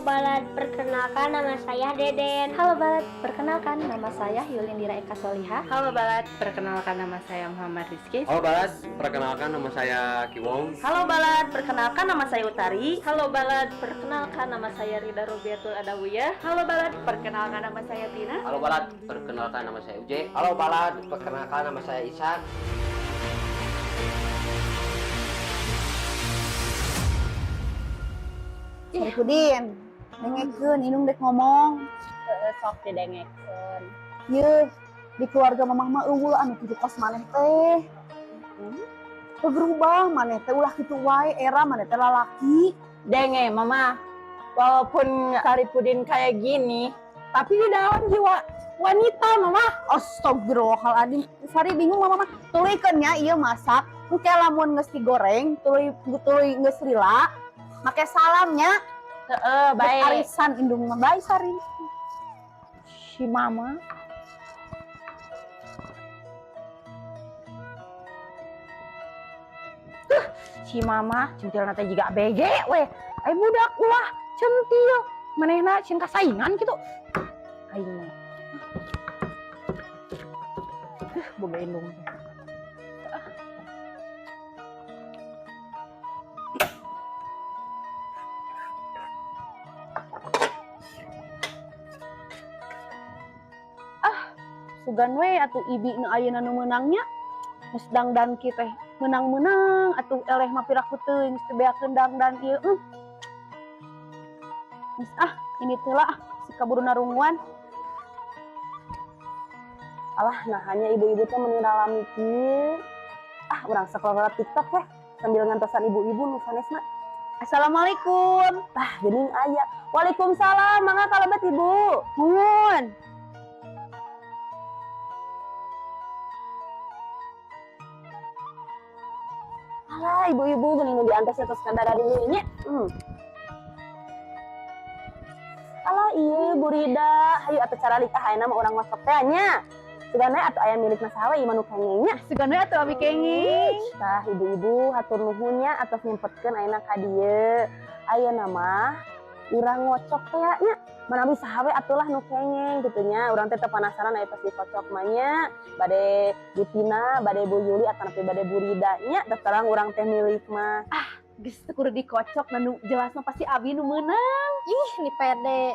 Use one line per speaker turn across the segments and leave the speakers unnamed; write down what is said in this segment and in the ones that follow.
Halo Balad, perkenalkan nama saya Deden.
Halo Balad, perkenalkan nama saya Yulindira Eka Soliha.
Halo Balad, perkenalkan nama saya Muhammad Rizky.
Halo Balad, perkenalkan nama saya Kiwong.
Halo Balad, perkenalkan nama saya Utari.
Halo Balad, perkenalkan nama saya Rida Robiatul Adawiyah.
Halo Balad, perkenalkan nama saya Tina.
Halo Balad, perkenalkan nama saya Uje. Halo Balad, perkenalkan nama saya Isan.
Saripudin, dengekeun indung dek ngomong.
Sok didengekeun.
Yeuh, di keluarga mamah mah euweuh anu kitu kos maneh teh. Berubah maneh teh ulah kitu wae era maneh teh lalaki.
Denge mama, walaupun Saripudin kayak gini, tapi di dalam jiwa wanita mama.
Astagfirullahaladzim. Sari bingung mama mah. Tuluykeun nya ieu masak, engke lamun geus digoreng, tuluy tuluy geus lila, make salamnya.
Heeh, baik.
Arisan indung mah bae Sari.
Si mama. Si mama centil teh jiga ABG weh. Ai budak ulah centil. Manehna cin kasaingan kitu. Aing mah. Boga indung teh.
Sugan we atuh ibi nu ayeuna nu meunangnya. Geus dangdan kieu teh meunang-meunang atuh eleh mah piraku teuing geus teu beakeun dangdan ieu. Geus ah, ini teh lah si kaburu narunguan.
Alah, nah hanya ibu-ibu teh meni ralami kieu. Ah, urang scroll TikTok weh sambil ngantosan ibu-ibu nu sanesna.
Assalamualaikum.
Tah, geuning aya. Waalaikumsalam, mangga kalebet Ibu.
Muhun.
Alah, ibu-ibu geuning nu diantos tos kadara dulu nya. Alah, ieu Bu Rida, hayu atuh caralik ah ayeuna mah urang ngocok teh nya. Sugan we atuh aya milikna saha we ieu mah nu kenging nya.
Sugan we atuh abi kenging.
Tah, ibu-ibu hatur nuhun nya atos nyempetkeun ayeuna ka dieu. Ayeuna mah urang ngocok teh nya. Manawi saha we atuh lah nu kenging kitu nya. Urang teh teu penasaran aya tos dikocok mah nya. Bade Bu Tina, bade Bu Yuli atanapi bade Bu Rida nya. Terang urang teh milik mah.
Ah, geus teu kudu dikocok nu jelas mah pasti abi nu meunang.
Ih, ni pede.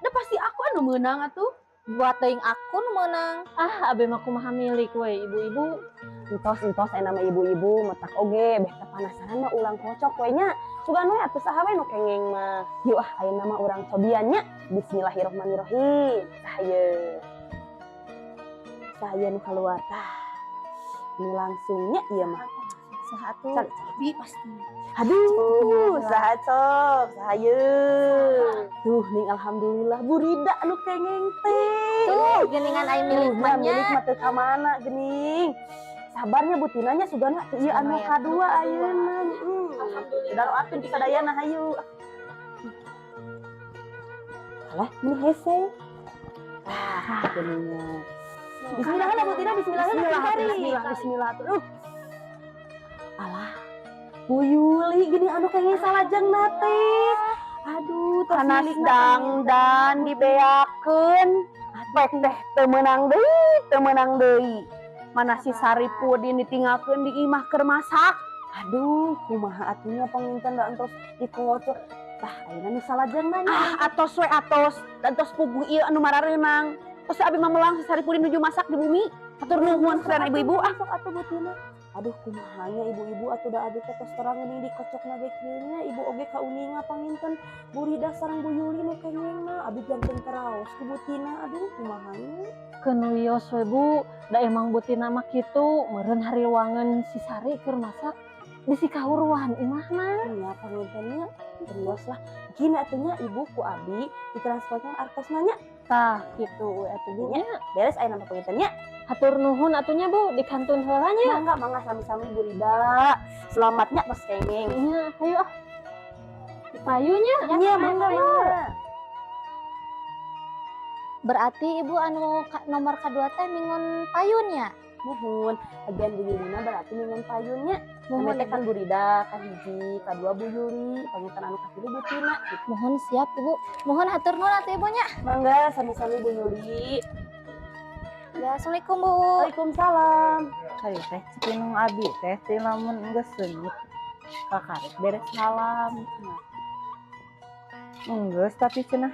Da pasti aku anu meunang atuh.
Buat teuing aku nu meunang.
Ah, abe mah kumaha milik we ibu-ibu.
Entos-entos aya nama ibu-ibu metak oge beh teu penasaran mah ulang kocok we nya. Sugan we atuh saha we nu kenging mah. Yuk ah ayeuna mah urang cobian nya. Bismillahirrahmanirrahim. Tah ieu. Tah ieu nu kaluar tah. Ini langsungnya ieu mah.
Saha atuh?
Cari, cari.
Bi pasti.
Aduh, saha sok, saha ieu. Tuh ning alhamdulillah Bu Rida nu kenging teh.
Tuh, geuningan ai milik
Tuh,
mah nya.
milik mah teu ka mana geuning. Sabarnya Bu Tina nya sugan atuh ieu anu kadua ayeuna. Alhamdulillah. Daroakeun ku sadayana hayu. Alah, ini hese. Ah, geuning. Bismillah lah Bu Tina, bismillah lah
Bismillah, bismillah, bismillah tuh.
Alah, Bu Yuli gini anu kenging salajengna teh. Aduh, tos
Panas
milikna
dangdan dibeakeun. Pek teh teu meunang deui, teu meunang deui. Mana si Saripudin ditinggalkeun di imah keur masak.
Aduh, kumaha atunya panginten da entos dikocok. Tah, ayeuna nu salajengna nya.
Ah, atos we atos, dan tos puguh ieu anu marareunang. Tos abi mah melang si Saripudin nuju masak di bumi. Hatur nuhun sadayana ibu-ibu ah.
Sok atuh Bu Tina. Aduh, kumaha nya ibu-ibu atuh da abi teh tos terang geuning dikocokna ge kieu nya. Ibu oge kauninga panginten Bu Rida sareng Bu Yuli nu kengengna. Abi janten teraos ku Bu Tina. Aduh, kumaha nya.
Keun wios we Bu, da emang Bu Tina mah kitu, meureun hariwangeun si Sari keur masak bisi kahuruan imahna.
Nya panginten nya terus lah. Gini atuh nya ibu ku abi ditransferkan artosna nya.
Tah kitu we atuh Bu nya.
Beres ayeuna mah panginten nya.
Hatur nuhun atuh nya Bu, dikantun heula nya.
Mangga mangga sami-sami Bu Rida. Selamatnya tos kenging.
Nya, hayu ah. Payunya.
Nya mangga mangga.
Berarti ibu anu nomor kadua teh mingun payun nya.
Muhun, bagian Bu Yulina berarti minum payunnya. Muhun teh kan burida kahiji, kadua Bu Yuli, panginten anu katilu Bu Tina gitu.
Muhun, siap, Ibu. Muhun, hatur nuhun atuh, Ibu nya.
Mangga, sami-sami, Bu Yuli.
Ya, assalamualaikum, Bu.
Waalaikumsalam.
Sari teh cek indung abi teh teh lamun geus seungit kakarek beres salam. Enggeus tapi cenah.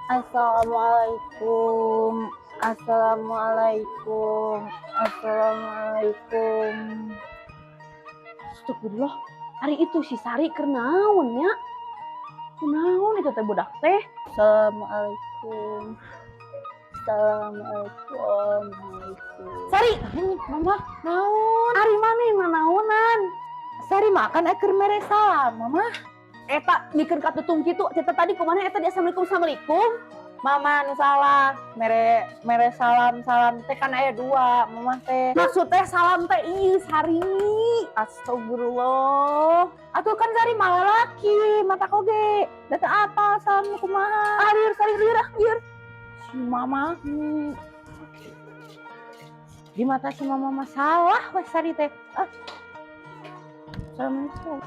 Assalamualaikum. Assalamualaikum. Assalamualaikum.
Astagfirullah. Ari itu si Sari keur naon nya? Kunaon itu teh budak teh?
Assalamualaikum. Assalamualaikum. Assalamualaikum.
Sari,
Mama, naon?
Ari maneh nanaonan?
Sari makan keur mere salam, Mama.
Eta mikeun katutung kitu, cerita tadi kumaha eta di assalamualaikum assalamualaikum?
Mama nu salah, mere mere salam salam teh kan aya dua, Mama teh.
Maksud teh salam teh ieu, Sari. Astagfirullah.
Atuh kan Sari malah laki, mata oge. Da teu apa salam kumaha.
Ah, lieur, Sari, lieur, ah, lieur.
Si Mama. Di mata si Mama masalah weh Sari teh. Ah. Assalamualaikum.